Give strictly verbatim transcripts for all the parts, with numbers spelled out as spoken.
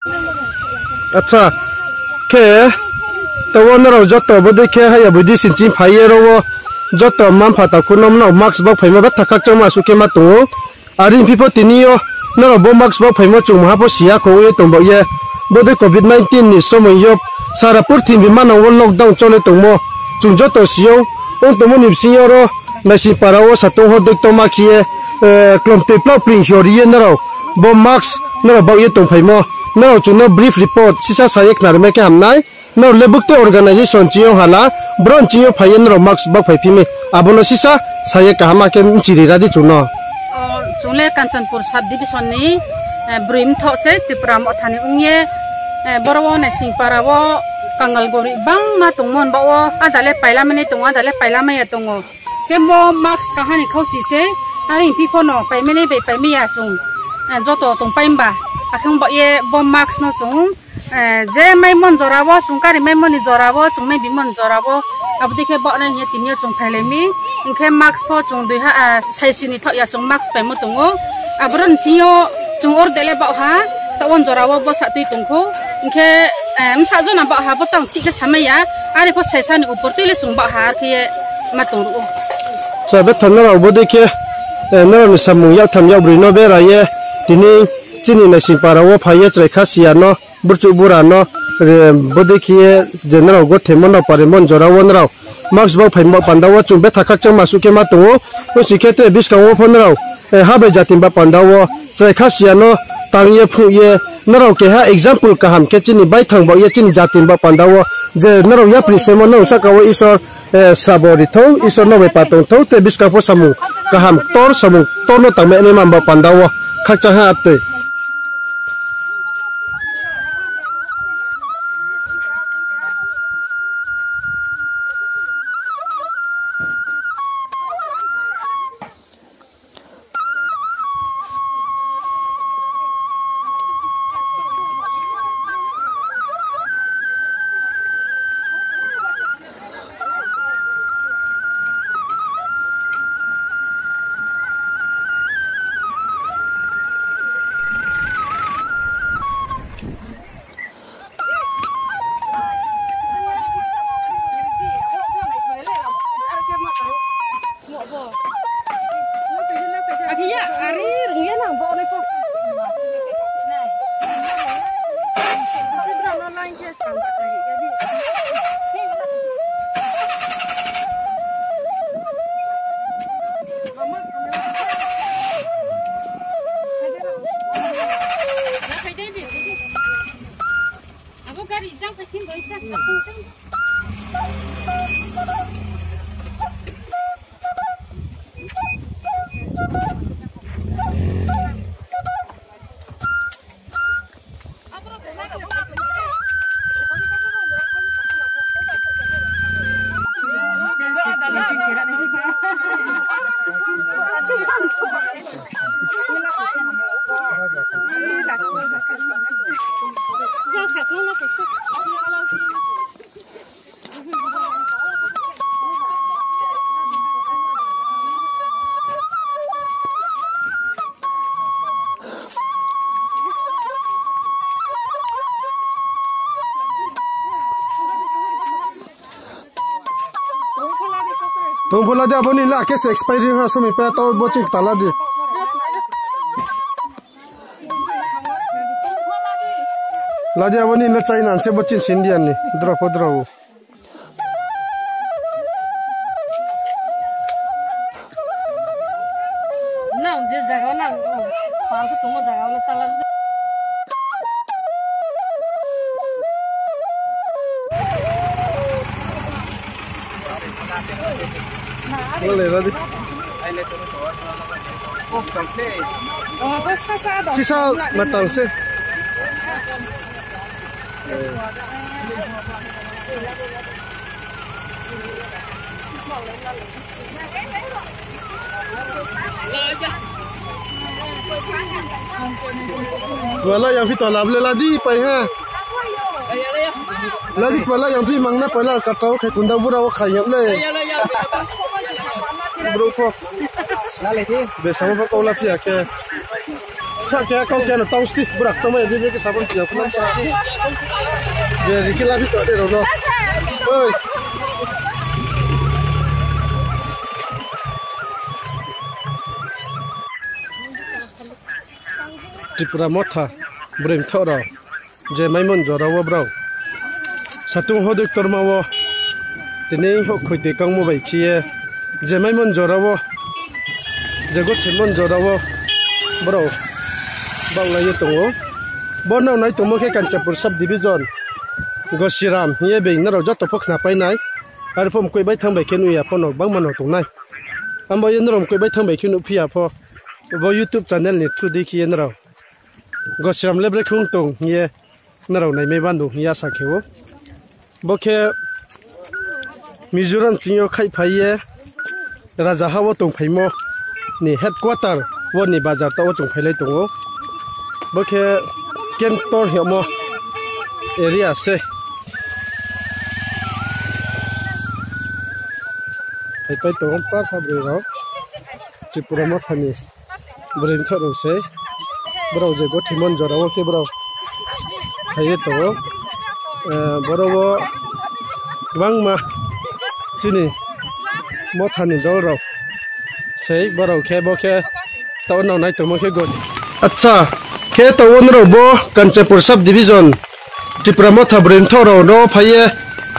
Acha, khe, tabo nrao joto bodei khe haya boi di sinching phai ye ro wo, joto mma-mpha takhu no nrao mask bau phaimo betha khakchangma asuh khe ma tong ou. Are phi pho tini yo nrao bo mask bau phaimo chungmaha pho siya kho ye tong baoh ye. Bodei covid nineteen ni somoi yo sara purthimbi manang wo lockdown chole tongmo chung joto si ou. Ong tongmo ni bsing yo ro naising para wo satong ho doktoma khe ye, klomtoi plau pling hiori ye nrao bo mask nrao baoh ye tongphaimo. Nrao chung no brief report sisa sa ye khnari mai khe ham nai. Nrao le buktui organization ching yo hala, brouh ching yo phai ye nrao mask bau phai phi mi. Abo no sisa sa ye kaham khe mchiri ra di chung no. Chung le Kanchanpur sub division ni, broi mthoh se Tripura Motha ni ong ye, boro wo naising para wo kangal gori bangma tongmo ni baoh wo, ada le pailamai nai tong ou, ada le pailamai ya tong ou. Khe bo mask kaha ni khauchi se, are phi pho no paimai nai bai paimai ya chung, joto tongpai mba. Akhe ong baoh ye bo mask no chung, je maimo ni jora wo, chung kari maimo ni jora wo, chung mai bimo ni jora wo, abo dei khe baoh nai hing ye tini yo chung phailai mi. Hing khe mask pho chung dui ha, saisi ni thaoh ya chung mask paimo tong ou. Aboro ni sing yo chung orde le baoh ha, taoh wo ni jora wo bsa tui tong khou. Hing khe, bsa jona baoh ha bo tang thik khe samai ya, are pho saisa ni upor tui le chung baoh ha, are khe ye ma tong ruh ou. Cha betha nrao bodei khe, nrao ni samung yaktham yakbroi no bera ye, tini chini naising para wo phai ye chrai kha siya no, burchuh bura no, bodei khe ye je nrao gothemo no paremo ni jora wo nrao mask bau phaimo panda wo chung betha khakchangma asuh khe ma tong ou. Ongsi khe tre buskang wo pho nrao, ha bai jati ni ba panda wo chrai kha siya no tang ye phnuh ye, nrao keha example kaham khe chini baithang baoh ye chini jati ni ba panda wo, je nrao yapri semo nrao sahka wo Isor srabo ri thou, Isor no bai patong thou, tre buskang pho samung kaham ktor, samung ktor no tangmai nai ma ba panda wo khakchang ha atoi. Tongpho la di, abo ni la khe se expiry ha, somi pe to bo ching kta la di. La di, abo ni le China se bo ching India ni. Drop, drop. Nang je jaga nang, o, park tongmo jaga le tala. Sisa matang se. Wala yang phi to lab le ladi pai ha. Ladi pala yang phi mangna pala ka tau khe kunda bura wo khai yap le. Bro pho. Be sama pho kau la phi ya khe. Sa khe kau khe no tau sti, bura tongmai di, bini khe sabon tiya kunam sa. Be rikhi labi to de rao no. Oi. Tripura Motha, broi mthoh rao. Je maimon jora wo brao satung hodoi ktorma wo tini houhkhoi toi kangmo bai khe ye, je maimon jora wo, je gothemon jora wo brao baohlai ye tong ou. Bo nrao nai tongmo khe Kanchanpur sub division, Gosiram hing ye being nrao joto pho khnapai nai. Arphuh mkoih bai thanng bai khe nuh ya pho no gbangma no tongnai. Abo ye nrao mkoih bai thanng bai khe nuhphi ya pho, bo YouTube channel ni through dei khe ye nrao Gosiram le brekhe ong tong hing ye nrao naimai bando hing ye asa khe ou. Bo khe Mizoram ching yo khaihphai ye rajaha wo tongphaimo ni headquarter wo ni bazar taoh wo chung phailai tong ou. Bo khe Kemtor hingmo area se. Phaipai tong ou, par ha broi rao. Tripura Motha ni broi mthoh rao sei. Brao je gothemon jora wo khe brao phai ye tong ou. Boro wo gbangma chini Motha ni dol rao sei, brao khe bo khe taoh nrao nai tongmo khe go. Acha, khe taoh wo nrao bo Kanchanpur sub division Tripura Motha broi mthoh rao no phai ye,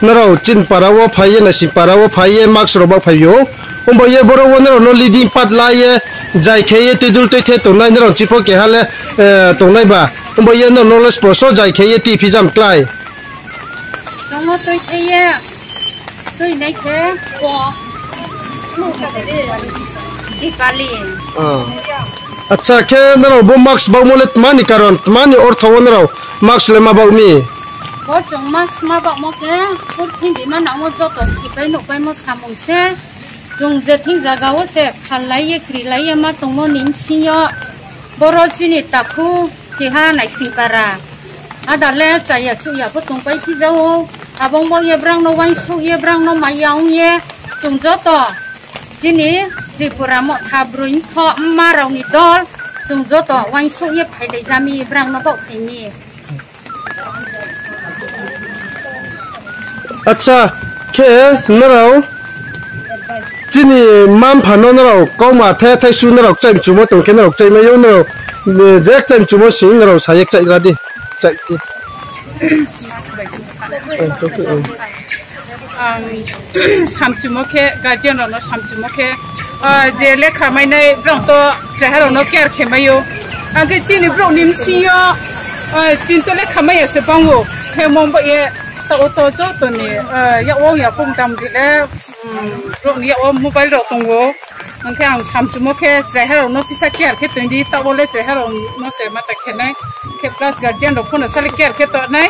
nrao chini para wo phai ye, naising para wo phai ye, mask rao baohphai ou. Ombo ye boro wo nrao no leading part la ye, jai khe ye tuidul tuithe tongnai nrao chipho keha le tongnai ba. Ombo ye nrao no le spo so jai khe ye ti phijam klái. Chung no tuithe ye, tuinai khe po Dipali. Acha, khe nrao bo mask baohmo le tma ni karon, tma ni ortho wo nrao mask le ma baoh mi? Bo chung mask ma baohmo khe, purthimbi manang wo joto sipai nuhpaimo samung se. Chung je thing zaga wo se khallai ye, krilai ye ma tongmo ni bsing yo, boro chini takhu keha naising para. Ada le chaya chuh ya pho tongpai phi ja ou. Abo ong baoh ye brao no uaingsouh ye, brao no maya ong ye, chung joto chini Tripura Motha broi mthoh mma rao ni dol, chung joto uaingsouh ye phailai ja mi, brao no baohphai mi. Acha, khe nrao chini mma-mpha no nrao kauma the thaisu nrao kchaih mchumo tong khe nrao kchaihmai ou, nrao je kchaih mchumo sing nrao sa ye kchaih ra di. Kchaih di. Ang samchumo khe, guardian rao no samchumo khe, je lekha mainai brao to cheha rao no care khe mai ou. Ang khe chini brouh ni bsing yo, chini to lekha mai ya se bang ou. Khe mo baoh ye taoh wo to joto ni yak wo ya pung dam di le, brouh ni yak wo mobile rao tong ou. Ang khe ang samchumo khe cheha rao no sisa care khe tong di, taoh wo le cheha rao no se mata khe nai. Khe plus guardian rao pho no sa le care khe tong nai.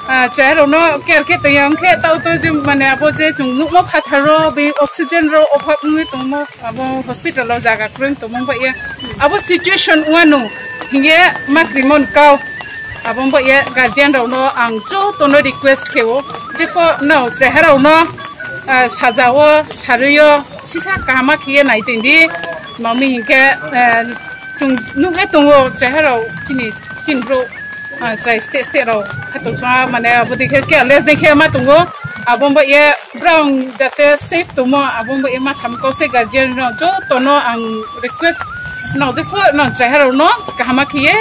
Cheha rao no care khe tong ya ong khe taoh to je mane abo je chung nuhmo phathar wo, bi oxygen rao obhab ong ye tongmo, abo hospital wo zaga kroi tongmo baoh ye. Abo situation wano hing ye ma krimo kau. Abo baoh ye guardian rao no ang joto no request khe ou, jepho nrao cheha rao no saja wo, sarui yo, sisa kaham khe ye nai tong di. Mami hing khe, chung nuh le tong ou cheha rao chini, chini brouh, chrai steh steh rao khatung song mane abo dei khe careless dei khe ma tong ou. Abo baoh ye brao jate safe tongmo, abo baoh ye ma samung kau se guardian rao joto no ang request, nrao jepho nrao cheha rao no kaham khe ye,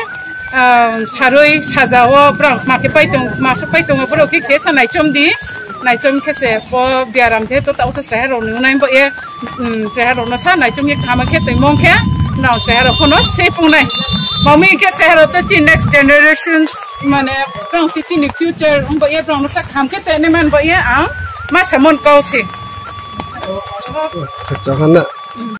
sarui saja wo brao ma khe pai tong, ma souhpai tong, brao khe khe sa naichom di. Naichom khe se bo biaram je to taoh khe cheha rao ni nai baoh ye, cheha rao no sa naichom ye kaham khe tongmo khe, nrao cheha rao pho no safe ong nai. Mami khe cheha rao to chini next generations, mane brao se chini future ong baoh ye brao no sa kaham khe tong nai man baoh ye ang ma samung kau se. Khakchang ha na.